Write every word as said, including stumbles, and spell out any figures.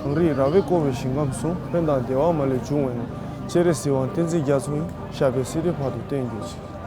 རང་རིག་ར་བས་བསྐོར་བའི་ཞིང་ཁམས་སུ། ཕན་དང་བདེ་བ་མ་ལུས་འབྱུང་བས་ན། སྤྱན་རས་གཟིགས་དབང་བསྟན་འཛིན་རྒྱ་མཚོ་ཡི། ཞབས་པད་སྲིད་མཐའི་བར་དུ་བརྟན་གྱུར་ཅིག།